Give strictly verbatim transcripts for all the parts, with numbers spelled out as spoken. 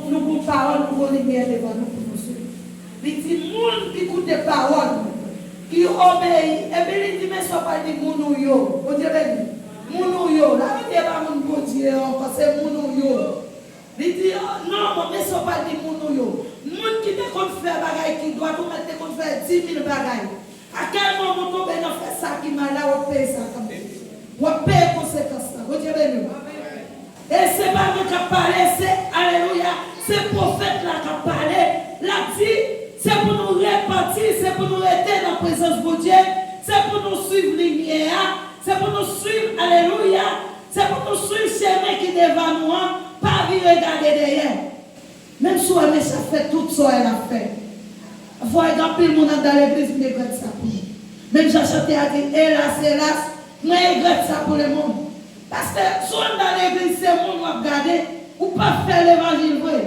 Nou gon pawòl, nou gon limyè devan nou pou nou swiv. Li di, moun ki koute pawòl mwen, ki obeyi, epi li di, men sa w pral di moun ou yo. Bondye beni. Moun ou yo. La, Bondye pa moun Bondye ankò, se moun ou yo. Li di, non, men sa w pral di moun ou yo. Moun ki te konn fè bagay ki dwat, ou mèt te konn fè di mil bagay. A kèl moman w tonbe nan fè sa ki mal la, w ap peye sa kanmenm. W ap peye konsekans la. Bondye beni w. E se pa mwen k ap pale, se, alelouya, se pwofèt la k ap pale. L ap di, se pou nou repanti, se pou nou rete nan prezans Bondye, se pou nou swiv limyè a, se pou nou swiv, alelouya, se pou nou swiv chemen ki devan nou an, pa vire gade dèyè. Menm si w wè Mechak fè tout sa w wè l ap fè. Fò gen anpil moun anndan legliz, m regrèt sa pou nou. Menm jan chante a di, elas, elas, mwen regrèt sa pou lemonn. Paske si w anndan legliz, se moun w ap gade, ou p ap fè levanjil vre.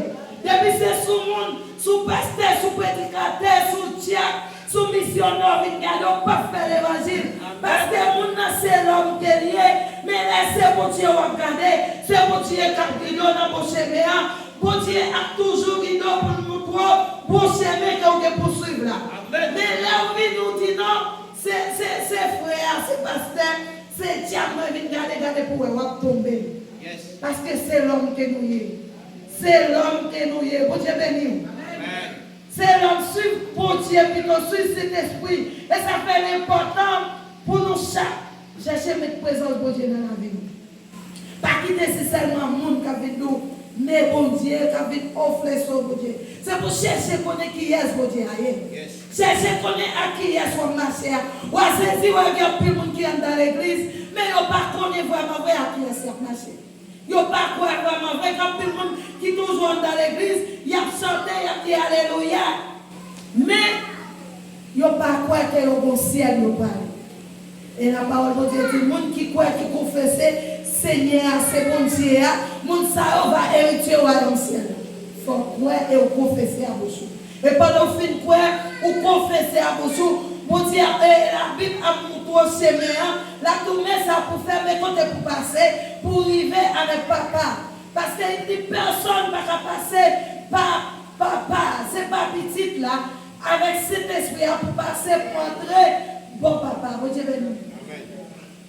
Depi se sou moun, sou pastè, sou predikatè, sou dyak, sou misyonè w vin gade, ou p ap fè levanjil. Paske moun nan se lòm ke l ye, men lè se Bondye w ap gade, se Bondye k ap gide w nan bon chemen an, Bondye ap toujou gide w pou l moutre w bon chemen ke w gen pou swiv la. Amèn. Men lè w vini, w di non, se, se, se frè a, se pastè, se dyak mwen vin gade, gade pou wè, w ap tonbe. Yes. Paske se lòm ke nou ye. Se lòm ke nou ye. Bondye beni w. Amèn. Se lòm, swiv Bondye pito, swiv Sentespri. E sa fè l enpòtan pou nou chak chèche met prezans Bondye nan lavi nou. Pa kite se sèlman moun k ap vin di w, men Bondye, k ap vin ofle sou Bondye. Se pou chèche konnen kiyès Bondye a ye. Yes. Chèche konnen ak kiyès w ap mache a. W a sezi wè gen anpil moun ki anndan legliz, men yo pa konnen vrèman vre ak kiyès y ap mache. Yo pa kwè vrèman vre. Gen anpil moun ki toujou anndan legliz, y ap chante, y ap di alelouya. Men, yo pa kwè ke yo gon syèl yo prale. E lapawòl Bondye di, moun ki kwè, ki konfese Senyè a se Bondye a, moun sa yo va eritye wayòm syèl la. Fò w kwè e w konfese a bouch ou. E pandan w fin kwè, ou konfese a bouch ou, Bondye ap, e, Labib ap moutre w chemen an, l ap di w men sa pou fè, men kote pou pase, pou rive avèk Papa. Paske li di pèsonn pa ka pase pa Papa, se pa Pitit la, avèk Sentespri a pou pase pou antre bò Papa. Bondye beni w. Amèn.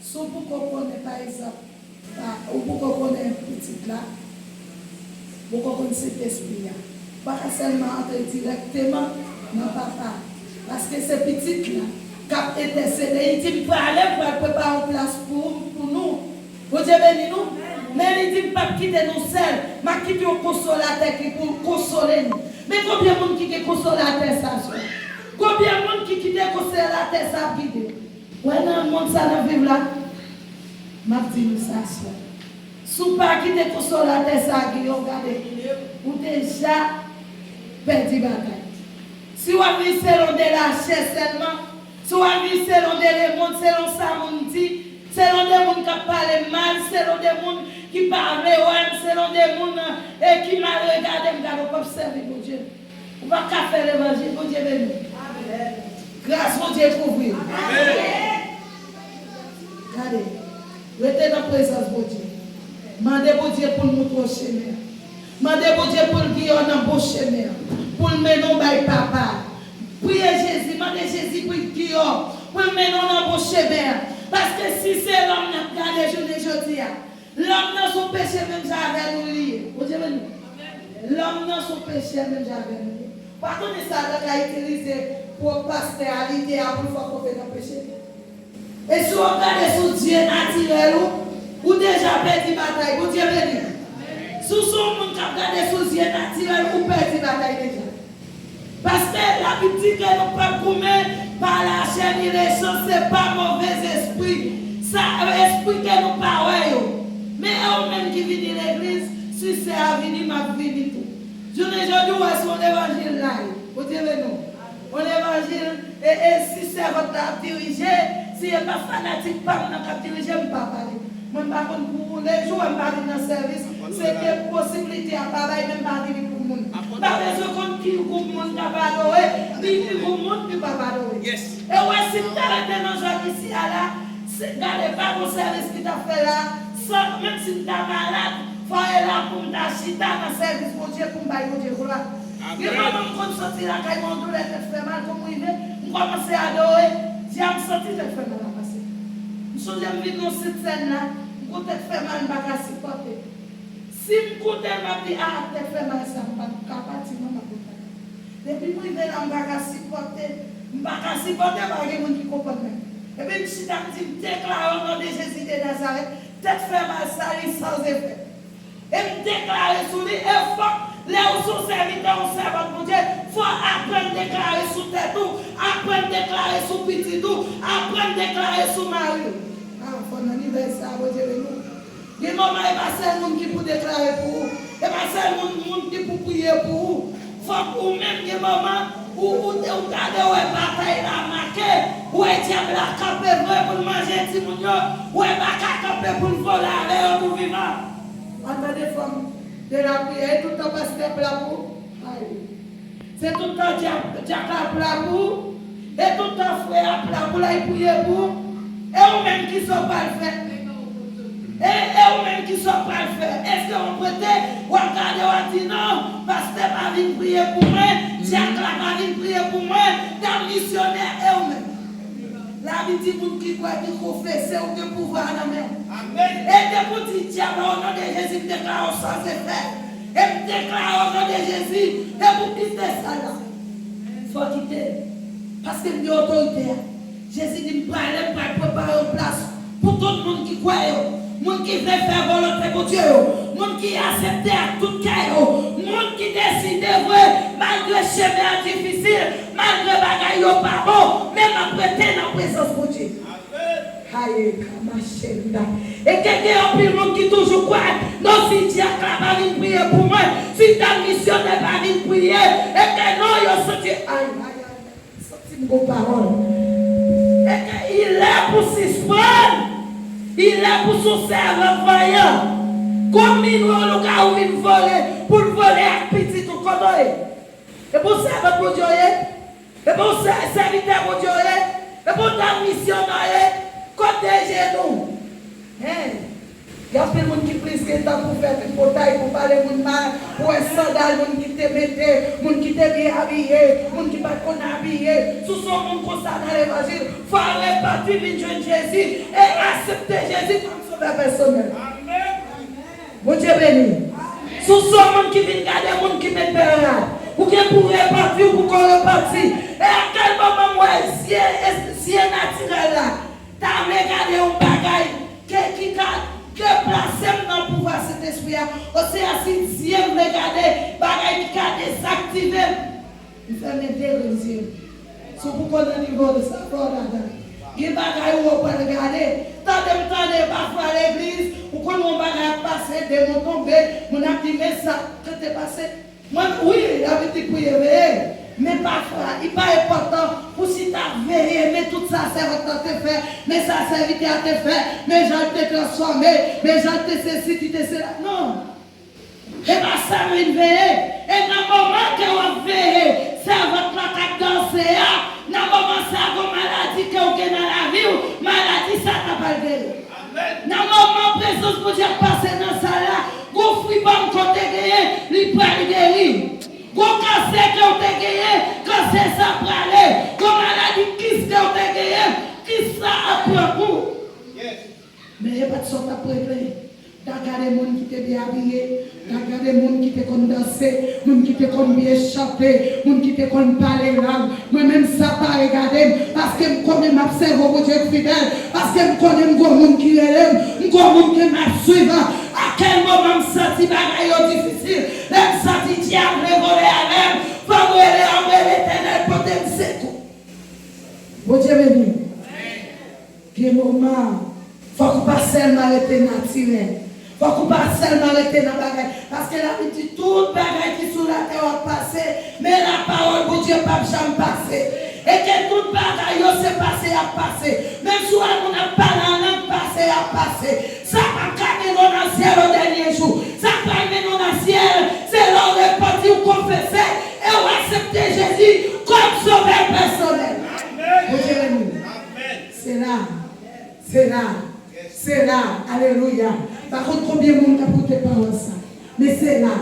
Si w poko konnen, pa egzanp, pa, ou poko konnen Pitit la, ou poko konn Sentespri a, ou pa ka sèlman antre dirèkteman nan Papa, paske se Pitit la k ap entèsede. Li di, m prale, m pral prepare yon plas pou, pou nou. Bondye beni nou. Men li di, m p ap kite nou sèl. M ap kite yon konsolatè ki pou konsole nou. Men konbyen moun ki gen konsolatè sa, sè? Konbyen moun ki kite konsolatè sa ap gide? Wè nan mond sa n ap viv la, m ap di nou sa, sè. Si w pa kite konsolatè sa gide w, gade, ou deja pèdi batay. Si w ap viv selon de lachè sèlman, si w ap viv selon de lemonn, selon sa moun di, selon de moun k ap pale m mal, selon de moun ki pa vle wè m, selon de moun, e, ki mal regade m, gade, w p ap sèvi Bondye. Ou pa ka fè levanjil, Bondye beni w. Amèn. Gras Bondye kouvri w. Amèn. Gade, rete nan prezans Bondye. Mande Bondye pou l moutre w chemen an. Mande Bondye pou l gide w nan bon chemen an. Pou l mennen w bay Papa a. Priye Jezi, mande Jezi pou l gide w, pou l mennen w nan bon chemen an. Paske si se lòm n ap gade jounen jodi a, lòm nan se yon peche menm jan avè nou li ye. Bondye beni w. Lòm nan se yon peche menm jan avè nou li ye. Ou pa konnen Satan ka itilize pwòp pastè a, lidè a pou l fè w tonbe nan peche. E si w ap gade sou zye natirèl ou, ou deja pèdi batay. Bondye beni w. Si w se yon moun k ap gade sou zye natirèl, ou pèdi batay deja. Paske Labib di ke nou p ap goumen pa lachè ni lesan, se pa move espri. Sa, espri ke nou pa wè yo. Men e ou menm ki vini legliz, si sè a vini, m ap vini tou. Jounen jodi, w wè se yon levanjil la ye. Bondye beni w. Yon levanjil, e, e si sèvant la ap dirije, si e pa fanatik pa m nan k ap dirije, m pa pale. Mwen m pa konn pou ou, lejou m pa vin nan sèvis, se ke posiblite a pa bay, men m pa vini pou moun. M pa bezwen konn ki gwoup moun k ap adore, ni ki gwoup moun ki p ap adore. E w wè, si m ta rete nan zòn isi a la, se, gade, pa gon sèvis ki t ap fè la, san, menm si m ta malad, Mwen la pou m ta chita nan sèvis Bondye, pou m bay Bondye glwa. Gen moman m konn soti lakay mwen, yon doulè tèt fè mal, kou m rive, m kòmanse adore, dyab, m santi tèt fè mal la pase. M sonje m vin nan Sentsèn la, m gon tèt fè mal, m pa ka sipòte. Si m koute l, m ap di, "A, tèt fè mal sa, m pa ka pati non, m ap retake." Depi m rive la, m pa ka sipòte, m pa ka sipòte, pa gen moun ki konprann mwen. Epi m chita, m di, "M deklare o non de Jezi de Nazarèt, tèt fè mal sa, li san efè." E m deklare sou li, e fòk lè ou se yon sèvitè, yon sèvant Bondye, fò w aprann deklare sou tèt ou, aprann deklare sou pitit ou, aprann deklare sou mari w. A, fò nan nivèl sa, Bondye beni w. Gen moman, e pa sèl moun ki pou deklare pou ou, e pa sèl moun, moun ki pou priye pou ou. Fòk ou menm gen moman, ou, ou, ou gade, ou wè batay la make, ou wè dyab la kanpe vre pou l manje timoun yo, ou wè pa ka kanpe pou l vole avè yo tou vivan. An tande fanm de lapriyè, e tout tan pastè ap la pou ou? Ay. Se tout tan dyak, dyak la ap la pou ou? E tout tan frè ap la pou ou, l ap priye pou ou? E ou menm, kisa w pral fè? E, e ou menm, kisa w pral fè? Èske w ap rete, w ap gade, w ap di, "Non, pastè pa vin priye pou mwen, dyak la pa vin priye pou mwen, dam misyonè," e ou menm? Labib di, "Moun ki kwè, ki konfese, ou gen pouvwa a nan men w." Amèn. E depi w di, "Dyab, o non de Jezi, m deklare w san efè. E m deklare o non de Jezi, depi w kite sa la, fò w kite l. Paske m gen otorite a." Jezi di, "M prale, m pral prepare yon plas pou tout moun ki kwè yo, moun ki vle fè volonte Bondye yo, moun ki aksepte ak tout kè yo, moun ki deside vre, malgre chemen an difisil, malgre bagay yo pa bon, men m ap rete nan prezans Bondye." Aye, kamachenda. E ke gen anpil moun ki toujou kwè, "Non, si dyak la pa vin priye pou mwen, si dam misyonè pa vin priye, e ke non, yo santi, ay, ay, ay, ay, santi m gon pawòl." E ke il est pou sispann, il est pou son sèvant vanyan. Konbyen yon lougawou vin vole, pou l vole ak pitit ou, kote w ye? E pou sèvant Bondye w ye? E pou sè-, sèvitè Bondye w ye? E pou dam misyonè w ye? Kote je nou? Hen. Gen anpil moun ki plis gen tan pou fè tripotay, pou pale moun mal, pou wè sandal moun ki te mete, moun ki te byen abiye, moun ki pa t konn abiye. Si w se yon moun konsa nan levanjil, fò w repanti, vin jwenn Jezi e aksepte Jezi kòm sovè pèsonèl. Amèn. Bondye beni. Si w se yon moun ki vin gade moun ki met pè rad, ou gen pou repanti, ou poko repanti. E a kèl moman m wè zye, zye natirèl la ta vle gade yon bagay ke, ki ka deplase m nan pouvwa Sentespri a, oswa si zye m vle gade bagay ki ka dezaktive m. M fèmen de grenn zye m. Si w poko nan nivo sa, fò w gade. Gen bagay ou pral gade. Tande m tande, pafwa legliz, ou konn yon bagay ap pase, demon tonbe, moun ap di, "Men sa, sa te pase?" Mwen, wi, Labib di priye, veye. Men pafwa, li pa enpòtan pou chita veye, men tout sa sèvant lan te fè, men sa sèvitè a te fè, men jan l te transfòme, men jan l te sesi, ki te sela. Non. E pa sa m vin veye. E nan moman ke w ap veye sèvant lan k ap danse a, nan moman sa a, gon maladi ke w gen nan lavi w, maladi sa a ta pral geri. Amèn. Nan moman prezans Bondye ap pase nan sal la, gon fibwòm ke w te genyen, li pral geri. Gon kansè ke w te genyen, kansè sa prale. Gon maladi kis ke w te genyen, kis sa ap pran kou. Yes. Men e pa t sa w t ap regle. N a gade moun ki te byen abiye, n a gade moun ki te konn danse, moun ki te konn byen chante, moun ki te konn pale lang. Mwen menm sa pa regade m, paske m konnen m ap sèvi yon Bondye k fidèl, paske m konnen m gon moun ki rele m, m gon moun ke m ap swiv. A kèl moman m santi bagay yo difisil, lè m santi dyab vle vole avè m, fò m rele anmwe Letènèl pote m sekou. Bondye beni. Gen moman, fòk ou pa sèlman rete natirèl. Fòk ou pa sèlman rete nan bagay. Paske Labib di, tout bagay ki sou latè yo ap pase, men lapawòl Bondye p ap janm pase. E ke tout bagay yo se pase y ap pase. Menm si w wè moun ap pale an lang, pase y ap pase. Sa p ap ka mennen w nan syèl o dènye jou. Sa k pral mennen w nan syèl, se lè w repanti, w konfese, e w aksepte Jezi kòm sovè pèsonèl. Bondye beni w. Sela, Sela, Sela, alelouya. Pa konn konbyen moun k ap koute pawòl sa, men se la,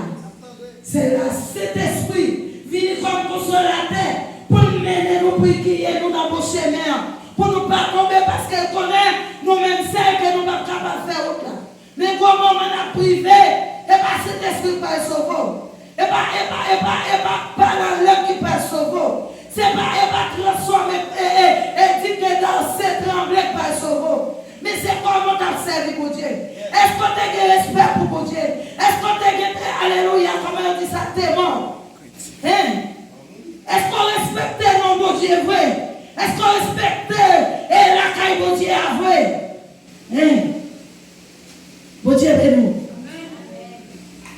se la Sentespri vini kòm konsolatè pou l mennen nou, pou l giye nou nan bon chemen an, pou nou pa tonbe, paske l konnen nou menm sèl ke nou p ap kapab fè wout la. Men gwo moman n ap prive, e pa Sentespri k pral sove w. E pa, e pa, e pa, e pa, pa la lang ki pral sove w. Se pa, e pa transfòme, e, e, e di ke dan se tranble k pral sove w. Men se kòman w t ap sèvi Bondye. Èske w te gen respè pou Bondye? Èske w te gen, alelouya, kòman yo di sa, temò? Hein? Èske w respekte non Bondye vre? Èske w respekte, e, lakay Bondye a vre? Hein? Bondye beni w.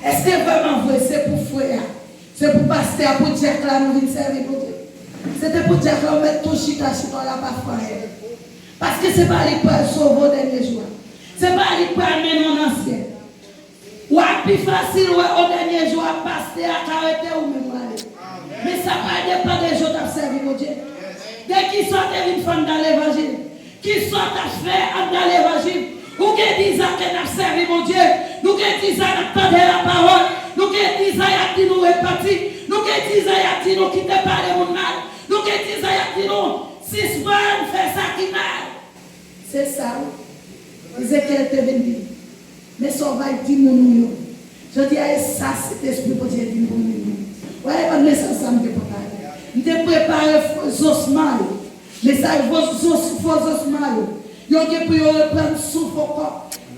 Èske vrèman vre se pou frè a, se pou pastè a, pou dyak la nou vin sèvi Bondye? Se te pou dyak la ou mèt tou chita, chita w la pa fè anyen. Paske se pa li k pral sove w dènye jou a. Se pa li k pral mennen w nan syèl. W ap pi fasil wè o dènye jou a pastè a ka rete ou menm w ale. Men sa pral depann de jan w t ap sèvi Bondye. De kisa w te vin fè anndan levanjil? Kisa w t ap fè anndan levanjil? Ou gen diz an ke n ap sèvi Bondye. Nou gen diz an n ap tande lapawòl. Nou gen diz an y ap di nou repanti. Nou gen diz an y ap di nou kite pale moun mal. Nou gen diz an y ap di nou sispann fè sa ki mal. Se sa wi. Ezekyèl te vin di. Men sa w bay di moun ou yo. Jodi a, e sa Sentespri Bondye di m pou m di nou. Wè, e bann mesaj sa m te prepare. M te prepare fo zosman yo. Mesaj fo zos, fo zosman yo. Yo gen pou yo reprann souf ankò.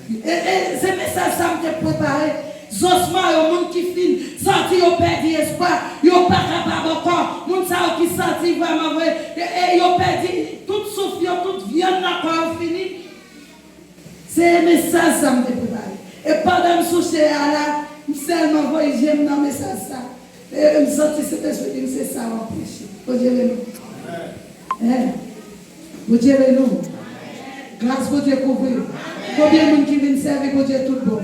E, e, se mesaj sa m te prepare. Zosman yo, moun ki fin santi yo pèdi espwa, yo pa kapab ankò. Moun sa yo ki santi vrèman vre, e, e yo pèdi tout souf yo, tout vyann nan kò yo fini. Se mesaj sa m te prepare. E pandan m sou chè a la, m sèlman voye je m nan mesaj sa. E m santi Sentespri di m se sa w ap preche. Bondye beni w. Hein? Bondye beni w. Gras Bondye kouvri w. Konbyen moun ki vin sèvi Bondye tout bon?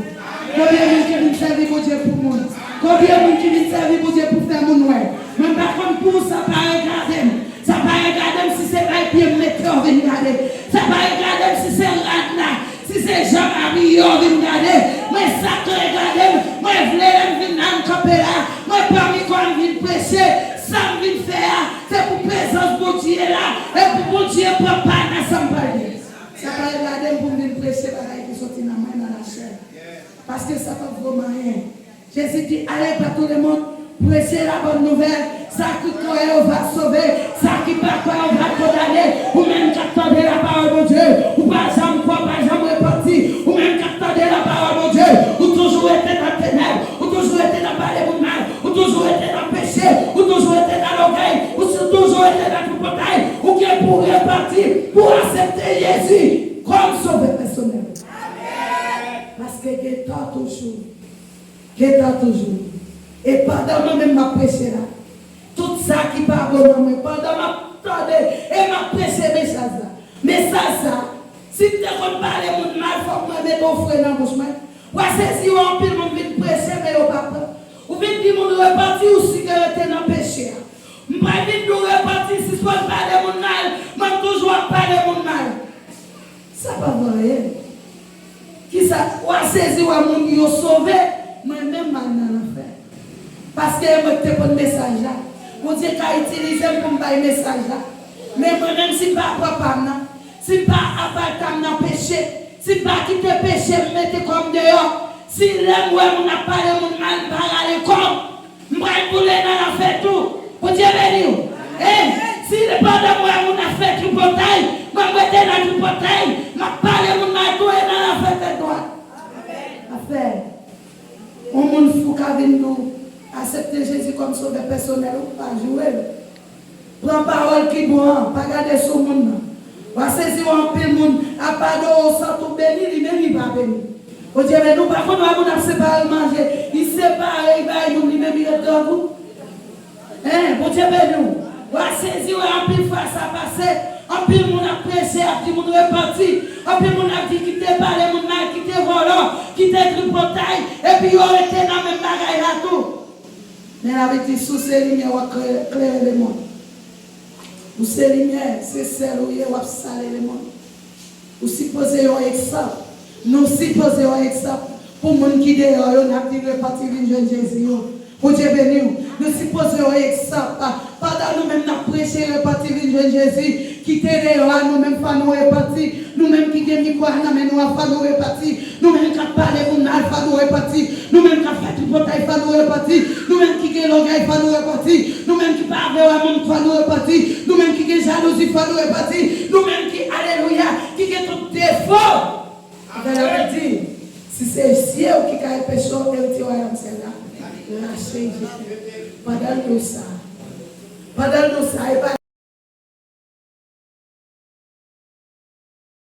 Konbyen moun ki vin sèvi Bondye pou moun? Konbyen moun ki vin sèvi Bondye pou fè moun wè? Mwen pa konn pou ou, sa pa regade m. Sa pa regade m si se bay pye m mete w vin gade. Sa pa regade m si se rad la, si se jan m abiye w vin gade. Mwen sa k regade m, mwen vle lè m vin la m kanpe la, mwen pran mikwo a m vin preche. Sa m vin fè a, se pou prezans Bondye la, e pou Bondye pran pa nan sa m pral gen. Sa pa regade m pou m vin preche bagay ki soti nan mwen, nan lachè. Paske sa p ap vo m anyen. Jezi di, allez par tout le monde, prêchez la bonne nouvelle. Sa ki kwè yo va sove, sa ki pa kwè yo va kondane. Ou menm k ap tande lapawòl Bondye, ou pa janm kwè, ou pa janm repanti. Ou menm k ap tande lapawòl Bondye, ou toujou rete nan tenèb, ou toujou rete nan pale moun mal, ou toujou rete nan peche, ou toujou rete nan lògèy, ou si, toujou rete nan tripotay. Ou gen pou repanti, pou aksepte Jezi kòm sovè pèsonèl. Paske gen tan toujou. Gentan toujou. E pandan mwen menm m ap preche la, tout sa ki pa bon nan mwen, pandan m ap tande e m ap preche mesaj la, mesaj sa, si m te konn pale moun mal, fòk mwen mete yon fre nan bouch mwen. W a sezi wè anpil moun vin preche, men yo pa pran. Ou vin di moun repanti, ou si ke rete nan peche a. M pa vin di w repanti, sispann pale moun mal, mwen m toujou ap pale moun mal. Sa pa vo anyen. Kisa? W a sezi wè moun yo sove, mwen menm m al nan lanfè. Paske e mwen ki te pote mesaj la. Bondye ka itilize m pou m bay mesaj la. Men mwen menm, si m pa pran pa m nan, si m pa apata m nan peche, si m pa kite peche m mete kò m deyò, si lè m wè moun ap pale moun mal, m pa rale kò m, m pral boule nan lanfè tou. Bondye beni w. E si pandan m wè moun ap fè tripotay, mwen m rete nan tripotay, m ap pale moun mal tou e nan lanfè tèt dwat. Afè, yon moun fou ka vin di w aksepte Jezi kòm sovè pèsonèl ou, pa joure l. Pran pawòl ki bon an, pa gade sou moun nan. W a sezi wè anpil moun ap adore w, santi w beni, li menm li pa beni. Bondye beni w, pa konn wè moun ap separe l manje, li separe, li bay moun, li menm li ret grangou. Hein, Bondye beni w. W a sezi wè anpil fwa sa pase, anpil moun ap preche, ap di moun repanti, anpil moun ap di kite pale moun mal, kite vòlò, kite tripotay, epi yo rete nan menm bagay la tou. Men Labib di, si w se limyè, w ap klere, klere lemonn. Ou se limyè, se sèl ou ye, w ap sale lemonn. Ou sipoze yon egzanp. Nou sipoze yon egzanp pou moun ki deyò yo, n ap di repanti vin jwenn Jezi yo. Bondye beni w. Nou sipoze yon egzanp. Pandan nou menm n ap preche repanti vin jwenn Jezi, kite deyò a, nou menm fò nou repanti. Nou menm ki gen mikwo a nan men nou a, fò nou repanti. Nou menm k ap pale moun mal, fò nou repanti. Nou menm k ap fè tripotay, fò nou repanti. Nou menm ki gen lògèy, fò nou repanti. Nou menm ki pa vle wè moun, fò nou repanti. Nou menm ki gen jalouzi, fò nou repanti. Nou menm ki, alelouya, ki gen tout defo. Sa vle di, si se zye w ki ka anpeche w erite wayòm syèl la, rache l jete. Pandan l di w sa, pandan l di w sa, e pa